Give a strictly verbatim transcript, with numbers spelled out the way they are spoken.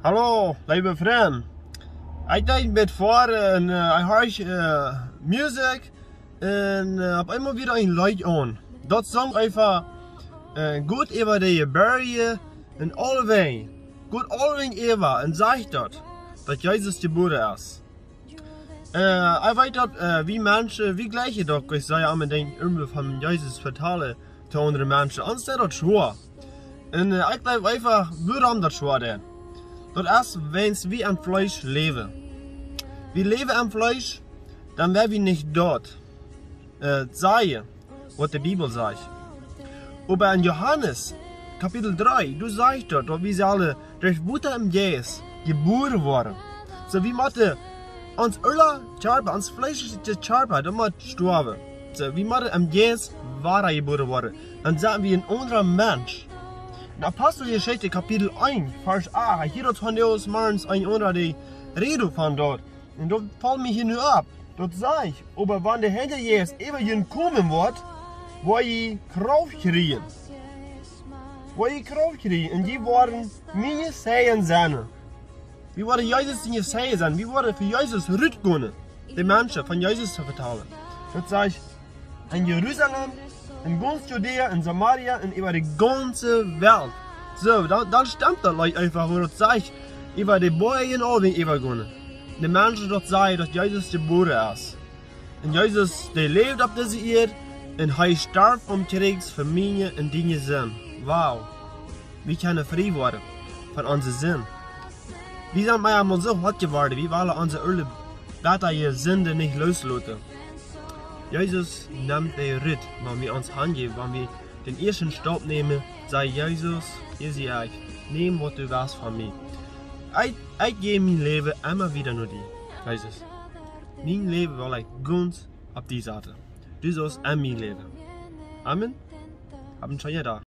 Hallo, leewe Frind. Ekj deed met foaren un ekj horch Musikj un opp eemol wia een Leet aun. Daut song eefach goot äwa de Jeberje un aulewäajen. Goot aulewäajen äwa un sajcht daut, daut Jesus jebuaren es. Ekj weet daut wie Menschen, wie jlikjen daut nich soo, aun dän irjentwäa von Jesus vetalen to aundre Menschen. Ons deit daut schwoa. Un ekj jleew eefach, wuarom daut schwoa deit. Daut es, wiels wie em Fleesch läwen. Wie läwen em Fleesch, dan woa wie nich daut sajen, waut de Bibel sajcht. Oba en Johanes Kapitel dree, doa sajcht daut, daut wie sellen derch Wota un Jeist jebuaren woaren. Soo, wie motten ons oola Kjarpa, ons fleeschlichet Kjarpa, daut mott stoawen. Soo, wie motten em Jeist wada jebuaren woaren. Dan sent wie een aundra Mensch. En Aposteljeschicht Kapitel eent, Varsch acht, hia daut von Deus Marens een aundra dee Räd von daut. Un daut foll mie hia nu opp. Daut sajcht: Oba wan de Heilje Jeist äwa junt komen woat, woa jie Krauft kjrieen. Woa jie Krauft kjrieen un jie woaren miene Zeijen sennen. Wie woaren Jesus siene Zeijen sennen. Wie woaren fa Jesus rutgonen, de Menschen von Jesus to vetalen. Daut sajcht, en Jerusalem, en gaunz Judäa, en Samaria un äwa de gaunze Welt. Soo, dan, dan stemt daut Leet eefach, woo daut sajcht, äwa de Boaj un aulewäajen äwagonen. De Menschen daut sajen, daut Jesus jebuaren es. Un Jesus, dee läwd opp dise Ieed un hee storf aum Kjriez fa miene un diene Sind. Wow. Wie kjennen frie woaren von onse Sind. Wie sent mau emol soo hoat jeworden, wie wellen onse oola, bäta Sind nich loosloten. Jesus nemt dee rut, wan wie ons hanjäwen, wan wie dän ieeschten Staup nämen, sajcht Jesus: Hia sie ekj, nemm waut du west von mie. Ekj, ekj jäw mien Läwen emma wada no die, Jesus. Mien Läwen well ekj gaunz opp die saten. Du saust en mie läwen. Amen. Hab een scheenen Dach.